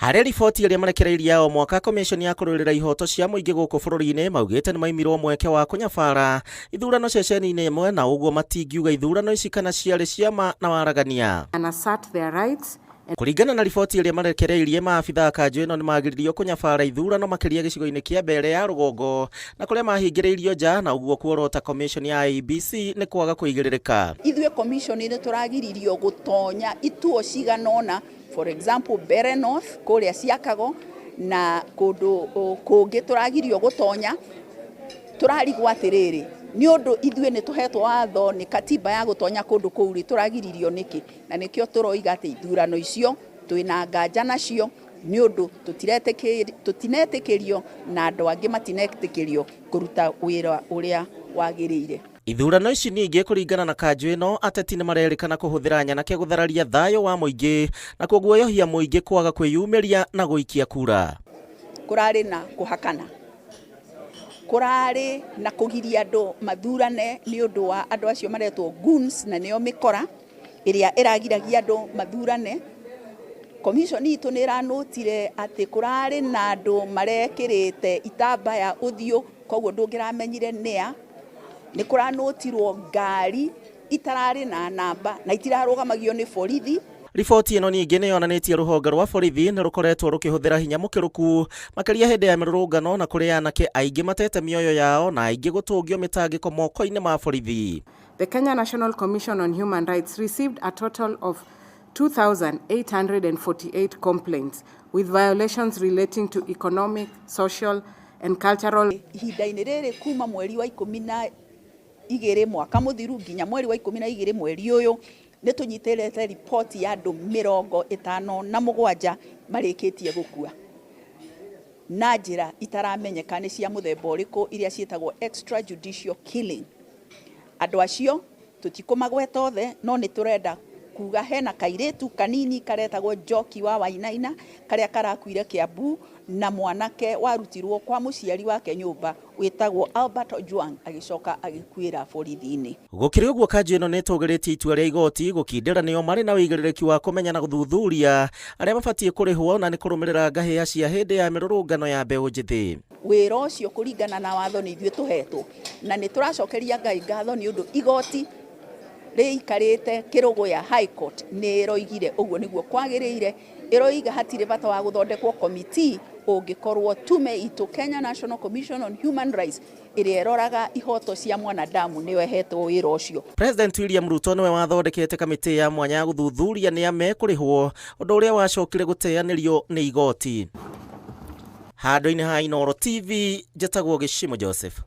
Harĩ riboti ĩrĩa marekereirie ya o mwaka, Commission ya kũrũĩrĩra ihoto cia mũingĩ gũkũ bũrũri-inĩ maugĩte nĩ maimirwo mweke wa kũnyabara ithurano ceceni-inĩ imwe na ũguo matingiuga ithurano ici kana ciarĩ cia ma na waragania. And assert their rights. Kũringana na riboti ĩrĩa marekereirie, maabitha a kanjũ ĩno nĩmagiririo kũnyabara ithurano makĩria gĩcigo-inĩ kĩa Mbeere ya rũgongo na kũrĩa mahingĩrĩirio nja na ũguo kuorota commission ya IEBC nĩ kwaga kũigĩrĩrĩka. Ithuĩ commission nĩ tũragiririo gũtonya ituo cigana ũna, for example Mbeere North kũrĩa Ciakago na kũndũ kũngĩ tũragirio gũtonya. Tũrarigwo atĩrĩrĩ, nĩ ũndũ ithuĩ nĩ tũhetwo watho nĩ katiba ya gũtonya kũndũ kũu rĩ, tũragiririo nĩkĩ? Na nĩkĩo tũroiga atĩ ithurano icio twĩna nganja nacio nĩ ũndũ tũtinetĩkĩrio na andũ angĩ matinetĩkĩrio kũruta wĩra ũrĩa wagĩrĩire. Ithurano ici ningĩ kũringana na kanjũ ĩno, ateti nĩmarerĩkana kũhũthĩra nyanake gũthararia thayũ wa mũingĩ na kũguoyohia mũingĩ kwaga kwĩyumĩria na gũikia kura. Kũrarĩ na kũhakana, kũrarĩ na kũgiria andũ mathurane nĩ ũndũ wa andũ acio maretwo goons na nĩo mĩkora ĩrĩa ĩragiragia andũ mathurane. Commission itũ nĩ ĩranũtire atĩ kũrarĩ na andũ marekĩrĩte itambaya ũthiũ, koguo ndũngĩramenyire nĩa. Nĩ kũranũtirwo ngari itararĩ na namba na itirarũgamagio nĩ borithi. Riboti ĩno ningĩ nĩ yonanĩtie rũhonge rwa borithi nĩ rũkoretwo rũkĩhũthĩra hinya mũkĩrũku makĩria hĩndĩ ya mĩrũrũngano na kũrĩ anake aingĩ matete mĩoyo yao na aingĩ gũtũngio mĩtangĩko moko-inĩ ma borithi. The Kenya National Commission on Human Rights received a total of 2,848 complaints with violations relating to economic, social and cultural. Ihinda-inĩ rĩrĩ kuma mweri wa 12 mwaka mũthiru nginya mweri wa 12 mweri ũyũ, nĩ tũnyitĩrĩte riboti ya andũ 57 marĩkĩtie gũkua na njĩra itaramenyeka nĩ cia mũthemba ũrĩkũ, iria ciĩtagwo extrajudicial killing. Andũ acio tũtikũmagweta othe, no nĩ tũrenda kuga hena kairĩtu kanini karetagwo Njoki wa Wainaina karĩa karakuire Kiambu, na mwanake warutirwo kwa mũciari wake nyũmba wĩtagwo Albert Ojwang agĩcoka agĩkuĩra borithi-inĩ. Gũkĩrĩ ũguo, kanjũ ĩno nĩ ĩtũgĩrĩtie itua rĩa igoti gũkindĩra nĩo marĩ na ũigĩrĩrĩki wa kũmenya na gũthuthuria arĩa mabatiĩ kũrĩhwo na nĩ kũrũmĩrĩra ngahĩha cia hĩndĩ ya mĩrũrũngano ya mbeũ njĩthĩ. Wĩra ũcio kũringana na watho nĩ ithuĩ tũhetwo, na nĩ tũracokeria Ngai ngatho nĩ ũndũ igoti rĩikarĩte Kĩrũgũya High Court nĩ ĩroigire ũguo nĩguo kwagĩrĩire. Ĩroiga hatirĩ bata wa gũthondekwo komiti ũngĩkorwo tume itũ Kenya National Commission on Human Rights ĩrĩa ĩroraga ihoto cia mwanadamu nĩyo ĩhetwo wĩra ũcio. President William Ruto nĩwe wathondekete kamĩtĩ ya mwanya ya gũthuthuria nĩa mekũrĩhwo, ũndũ ũrĩa wacokire gũteanĩrio nĩ igoti. Handũ-inĩ ha Inooro TV, njĩtagwo Gĩcimo Joseph.